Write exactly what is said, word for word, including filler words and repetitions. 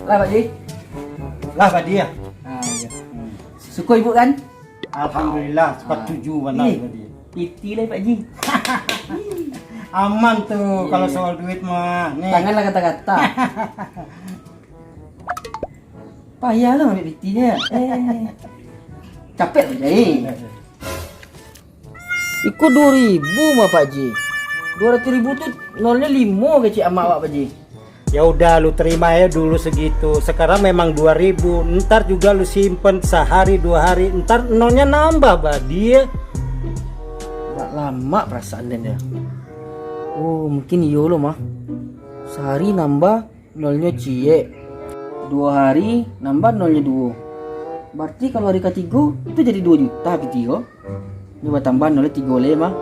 Lah, Pak Ji. Lah, Pak Ji, ya? Ah, iya. Suko ibu kan? Alhamdulillah, cepat Ah. tuju bana, Ih, Pak Ji. Piti lah, Pak Ji. Aman tu kalau Iya. soal duit mah. Nih. Tanganlah kata-kata. Payah lah ambil piti dia. Eh. Capek lah, Pak Ji. Iko dua ribu mah, Pak Ji. Dua ratus ribu tu nolnya limo kecek amak awak, Pak Ji. Ya udah, lu terima ya dulu segitu. Sekarang memang dua ribu. Ntar juga lu simpen sehari dua hari. Ntar nolnya nambah, Pak Ji. Agak lama perasaan dia. Oh, mungkin iyo lo mah. Sehari nambah nolnya ciek. Dua hari nambah nolnya duo. Berarti kalau hari katigo itu jadi duo juta piti ko. Ini batambah nolnya tigo le mah.